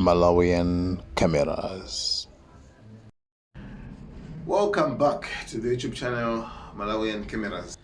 Malawian Cameras. Welcome back to the YouTube channel Malawian Cameras.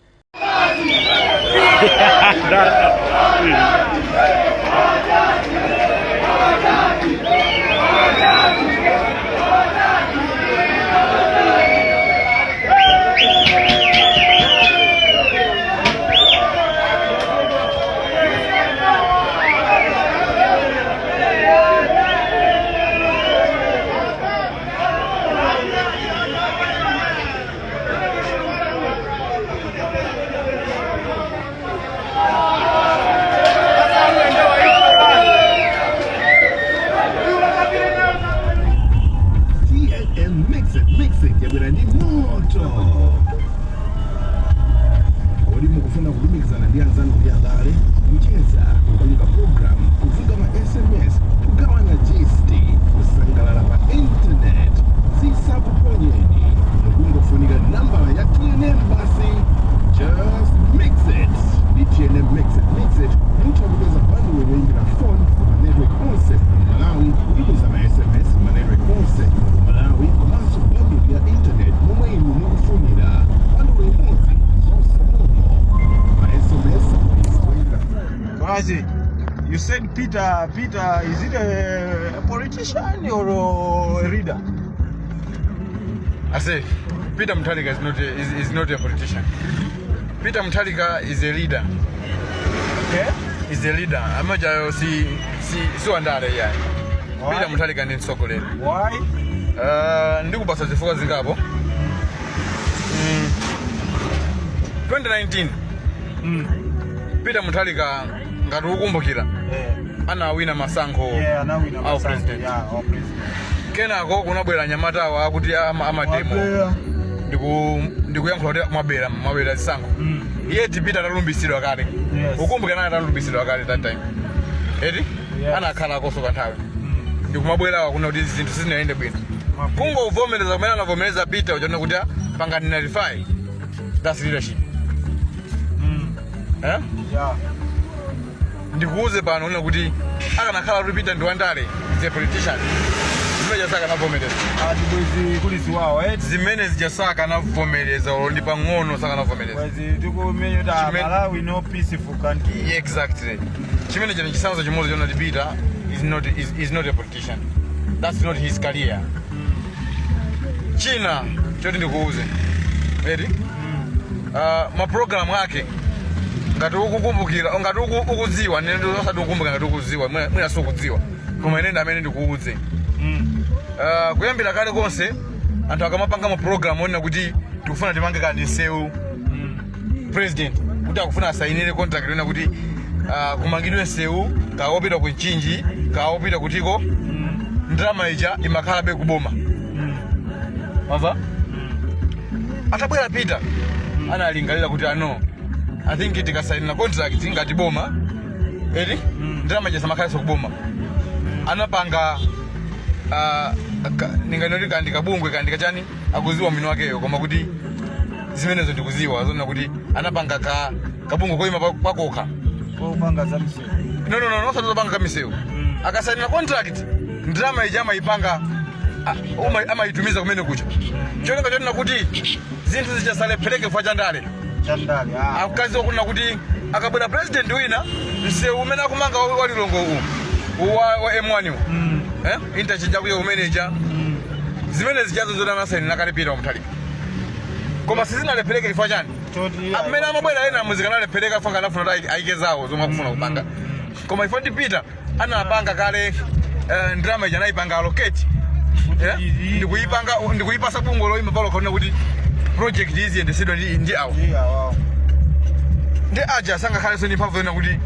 TNM Mix It, Mix It yabwera ndi moto. Kodi mukufuna kulumikizana ndi anzanu ndi abale, kucheza, kupanga program, kufunga ma SMS, kugawana gist, kusangalala pa internet? Zisakuponyeni, mukungofunika nambala ya TNM basi. Just mix it ndi TNM Mix It, Mix It. Mutha kupeza bundle yoyimbira phone ma network onse Malawi, kutumiza ma SMS ma network onse Malawi, komanso bundle ya internet momwe inu mukufunira. Bundle imodzi, zonse momo, ma SMS, kuyimbira phone. Kwazi, you said Peter, Peter, is it a politician or a leader? I say, Peter Mutharika is not a politician. Peter Mutharika is a leader. Okay. Is a leader. Amajayo si wandale yayi. Why? Peter Mutharika ndi mtsogoleri. Why? Ndikupasa zifukwa zingapo. 2019 Peter Mutharika, ngati ukukumbukira, anawina masankho Anawina au masankho. president. Yeah, our president. Kenako kunabwera anyamatawa akuti amademo Wabera. ndikuyankhula kuti mwabera, mwabera zisankho. Iye Peter atalumbisidwa kale. Ukumbukira naye atalumbisidwa kale that time, eti? Yes. Anakhala akoso kanthawi ndikumabwerawa kuna kuti zinthu sizinayende bwino. Kungovomereza kumene anavomereza Peter uchona kuti pangani nullify, that's leadership. Eh? Yeah. Ndikuuze pano una kuti akanakhala kuti Peter ndi wandale, is a politician, zimene sakanavomereza. Ati bwezi kuli ziwawa, eh? Zimene zija sakanavomereza olo ndi pang'ono, sakanavomereza. Bwezi tikumenya kuti Malawi no peaceful country. Yeah, exactly. Chimene chene chitsanzo chimodzi chona kuti Peter is not a politician. That's not his career. China choti ndikuuze, eti, mapulogalamu ake, ngati ukukumbukira, ngati ukudziwa, nene osati ukukumbukira, ngati ukudziwa, mwina sukudziwa, koma ine ndi amene ndikuuze. Kuyambira kale konse anthu akamapanga mapulogalamu onena kuti tikufuna timange kandi nsewu, president kuti akufuna asayinire contract yonena kuti kumangidwe nsewu kawopita ku Mchinji, kawopita kutiko, ndalama ija imakhalabe kuboma. Wamva? Atabwera Peter analingalira kuti ano, I think tikasayinira contract ngati boma, eti, ndalama ija samakhalenso kuboma. Anapanga ninganoti kandi kabungwe kandi kachani, akuziwa mwini wakeyo, koma kuti zimenezo ndikuziwa zona kuti anapanga ka kabungwe koyima pakokha. Kopanga za msewu. No, osati zopanga kamisewu. Akasainira contract, ndalama ija amayipanga amayitumiza kumene kucha, cholinga chonena kuti zinthu zichasalephereke chifukwa cha ndale. Chandale. Ah. Akazi wakunena kuti akabwera president wina, msewu umene akumanga wa Lilongwe uwu wa M1 uwu, eh, interchange akuya kumeneja, zimene zichazo zoti anasainira kale Peter Mutharika, koma sizinalephereke chifukwa chani? Choti Amene amabwera ena muzikanalephereka chifukwa kanafuna kuti ayike zawo zomwe akufuna kupanga, koma ifo ndi Peter anapanga kale, ndalama ija anayipanga allocate, eh, ndikuyipanga ndikuyipasa bungwe loyima palo kaona kuti project izi yendesedwa ndi awo. Yeah, wow. Ndi aja sangakhalenso ndi mphamvu yona kuti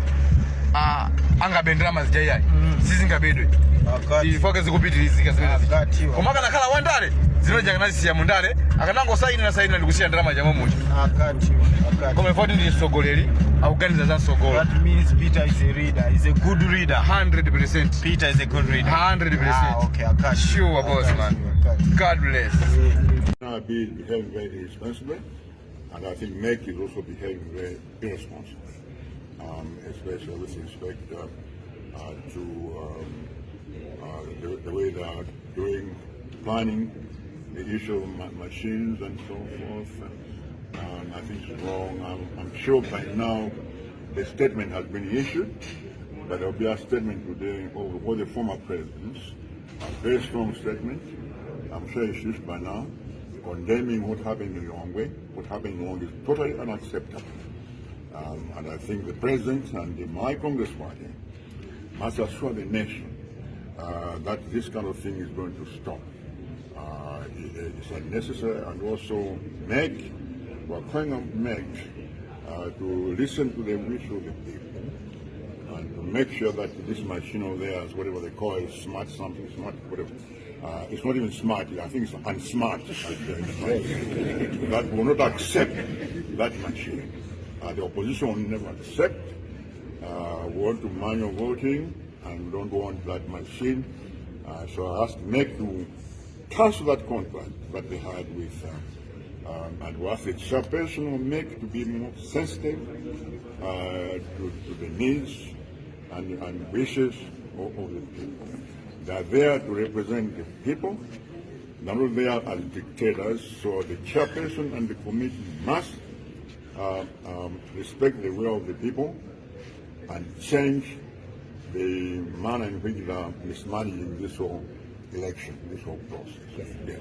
angabe ndalama zija, iyayi, sizingabedwe. Akati. Ifoke zikupitirizika zimene zija. Akatiwa. Koma akanakhala wandale, zimene akanazisiya mundale, akanangosayinira sayinira ndikusiya ndalama jamwe muja. Akatiwa. Akatiwa. Koma ifoti ndi mtsogoleri, akuganiza za mtsogolo. That means Peter is a leader. He's a good leader. 100%. Peter is a good leader. 100%. Ah, okay, I got you. Sure, boss, I got man. you, I got you. God bless. NRB is behaving very irresponsibly, and I think MEC is also behaving very irresponsibly, especially with respect to The way they are doing planning, the issue of machines and so forth, I think it's wrong. I'm sure by now the statement has been issued, but there will be a statement today of all the former presidents, a very strong statement. I'm sure it's issued by now, condemning what happened in Lilongwe. What happened in Lilongwe is totally unacceptable. And I think the president and the Malawi Congress Party must assure the nation that this kind of thing is going to stop. It's unnecessary, and also MEC, we're calling on MEC to listen to the wish of the people and to make sure that this machine of theirs, whatever they call it, smart something, smart whatever, it's not even smart, I think it's unsmart, actually. That will not accept that machine. The opposition will never accept. We want to manual voting and we don't want that machine. So I asked MEC to cancel that contract that they had with, and we asked the chairperson of MEC to be more sensitive to the needs and wishes of the people. They are there to represent the people. They're not there as dictators, so the chairperson and the committee must respect the will of the people and change the manner in which they are mismanaging this whole election, this whole process. Yes.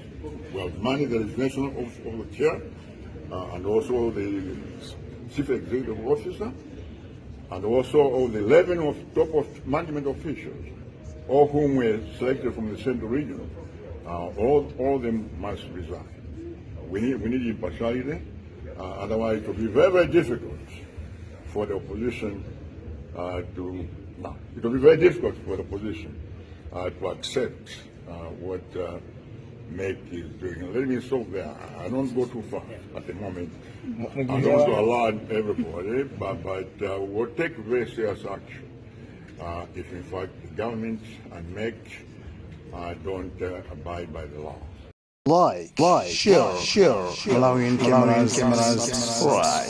We have managed the resignation of the chair and also the chief executive officer and also of the 11 of top of management officials, all whom were selected from the central region. All of them must resign. We need impartiality, otherwise it will be very, very difficult for the opposition to, no, it will be very difficult for the opposition to accept what MEC is doing. Let me stop there. I don't go too far at the moment. I don't want to alarm everybody, but we'll take very serious action if in fact the government and MEC don't abide by the law. Like, share, Malawian cameras, subscribe.